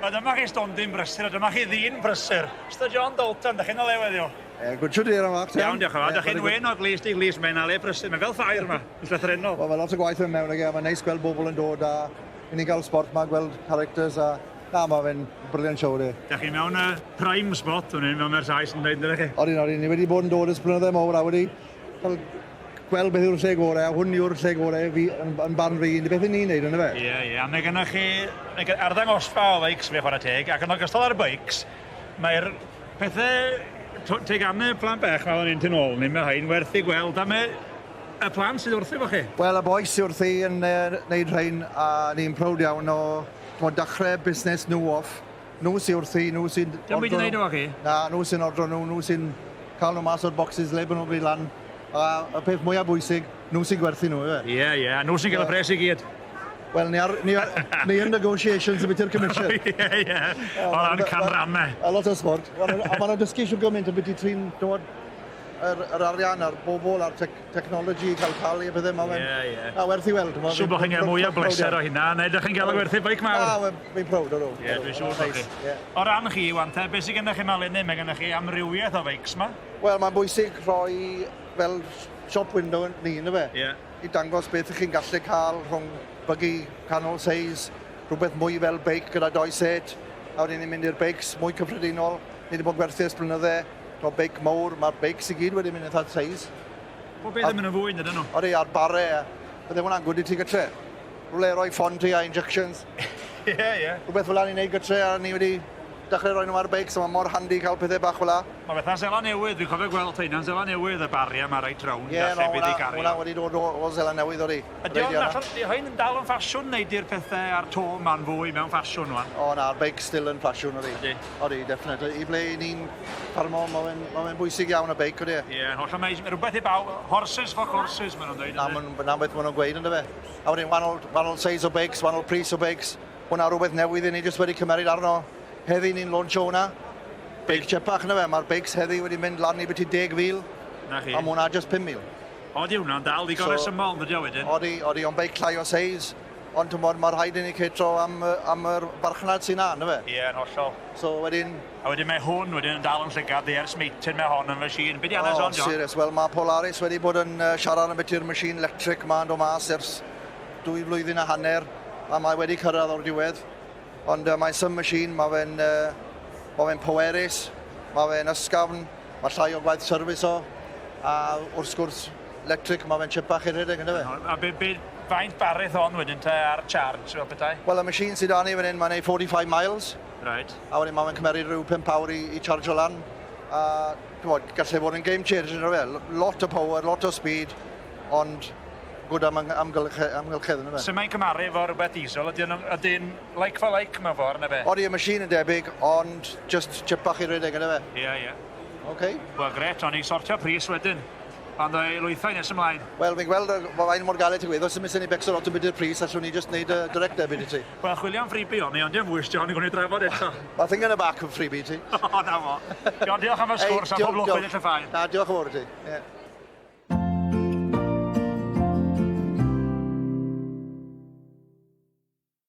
Wel dyma chi stondin brysur a dyma chi ddyn prysur. Mister John Dalton, dach chi'n o lew heddiw? Ie, good shwt i Mark. Iawn, diolch yn fawr. Dach chi'n wên o glust i glust, mae'n ale brysur, mae'n fel ffair yma, yn llythrennol. Wel, mae lot o gwaith yn mewn ag e, mae'n neis gweld bobl yn dod a i ni'n cael sport ma, gweld characters a na, mae fe'n brilliant show di. Dach chi mewn y prime spot fan hyn, fel mae'r Sais yn dweud, ydych chi? Odyn, odyn, ni wedi bod yn dod ers blynydde mawr a wedi cael gweld beth yw'r lle gorau, a hwn yw'r lle gorau fi, yn, yn barn fi, un beth i ni'n neud, yna fe? Ie, ie, a mae gennych chi mae arddangosfa o feics fe chwarae teg, ac yn ogystal â'r beics, mae'r pethau teganau plant bech fel o'n un tu nôl ni, mae rhain werth i gweld, a mae y plant sydd wrthi fo chi? Wel, y bois sydd wrthi yn neud rhain, a ni'n prowd iawn o mod dechrau busnes nhw off. Nhw sydd wrthi, nhw sy'n... Dim byd i wneud efo chi? Na, nhw sy'n ordro nhw, nhw sy'n cael nhw mas o'r boxes le bod nhw'n mynd lan. A y peth mwyaf bwysig, nhw sy'n gwerthu nhw, ife? Ie, ie, a nhw sy'n cael y pres i gyd. Wel, ni, ar, ni, ar, ni yn negotiations about i'r commission. Ie, ie, o ran canrannau. A lot o sport. A maen nhw'n dysgu siw gymaint am beth i trin dod yr, yr arian a'r bobl a'r tec technology i cael talu a pethau. Mae fe'n... Ie, ie. Na, werth i weld. Siŵr bod chi'n cael mwy o bleser o hynna, neu ydych chi'n cael y gwerthu beic mawr? Na, fi'n proud o nhw. Ie, dwi'n siŵr bod chi. O ran chi, wan te, beth sydd gennych chi 'ma eleni? Mae gennych chi amrywiaeth o feics 'ma. Wel, mae'n bwysig rhoi fel shop window ni, yndyfe? Ie. I dangos beth ych chi'n gallu cael rhwng buggy canol seis, rhywbeth mwy fel beic gyda doi set, a wedyn ni'n mynd i'r beics mwy cyffredinol. Ni wedi bod yn gwerthu ers blynydde, to beic mawr, mae'r beics i gyd wedi mynd eitha seis. Pob beth yn mynd yn fwy, ydyn nhw? Odi, a'r bare, bydde hwnna'n gwd i ti gytre. Rhywle i roi ffon ti a injections. Ie, ie. Rhywbeth fel 'na ni'n neud gytre a ni wedi dechrau rhoi nhw ar beics a mae mor handi cael pethau bach fel 'na. Mae fatha Seland Newydd, dwi'n cofio gweld rheina'n Seland Newydd, y bariau 'ma reit rownd a llefydd i gario. Ie, hwnna wedi dod o Seland Newydd, odi. Ydy o'n allan, ydy rhain yn dal yn ffasiwn neu ydy'r pethau a'r to 'ma'n fwy mewn ffasiwn wan? O na'r beics still yn ffasiwn, odi. Ydy. Odi, definitely. I ble ni'n ffarmo, mae fe'n ma fe bwysig iawn y beic, odi e? Ie, yn hollol. Mae rhywbeth i bawb, horses for courses, maen nhw'n dweud. Na, na beth maen nhw'n gweud, ynddo fe. A wedyn, wahanol, wahanol size o beics, wahanol pris o beics. Hwna rhywbeth newydd i ni jyst wedi cymeryd arno. Heddi ni'n launcho hwnna. Beic chepach yna fe, mae'r beics heddi wedi mynd lan i byti 10,000. Na chi. A mae hwnna jyst 5,000. Odi hwnna'n dal ddigon so, resymol, yn dydi o wedyn? Odi, odi, ond beic llai o seis. Ond ti'n bod, mae rhaid i ni cetro am, am yr farchnad sy'n na, yna fe? Ie, yn hollol. So wedyn... A wedyn mae hwn wedyn yn dal yn llygad di ers meityn mae hon yn machine. Be di hanes oh, hon, John? Serious. Wel, mae Polaris wedi bod yn siarad am beth yw'r machine electric ma'n dod mas ers 2 flwyddyn a hanner, a mae wedi cyrraedd o'r diwedd. Ond mae'n some machine, mae fe'n ma fe pwerus, mae fe'n ysgafn, mae llai o gwaith service o, a wrth gwrs, electric, mae fe'n chipach i'r rhedeg, ynddo fe? A be, be, faint barith hon wedyn te ar charge, fel petai? Wel, y machine sydd 'da ni fan hyn, mae'n neud 45 miles. Right. A wedyn mae fe'n cymeryd rhyw 5 awr i, i charge o lan. A, ti'n gallai fod yn game changer, ynddo fe? Lot o power, lot o speed, ond good am amgylchedd, amgylchedd ynddo fe? Sut mae'n cymharu efo rhywbeth diesel? Ydy o'n ydy like for like mewn ffordd, neu be? Odi, y machine yn debyg, ond just chipach i redeg, ynddo fe? Ie, ie. OK. Wel, gret, o'n i sortio pris wedyn. Ond o'i lwytho i nes ymlaen. Wel, fi'n gweld mae fain mor galed ti'n gweud, os ymwys ni becso lot yn byd i'r pris, allwn ni just neud y direct debit i ti. Wel, chwilio am freebie o'n i, ond dim fwys, John, i gwneud drafod eto. Mae thing yn y back yn freebie i ti. O, na fo. John, diolch am y sgwrs, a pob lwc wedyn y ffair. Na, diolch yn fawr i ti. Yeah.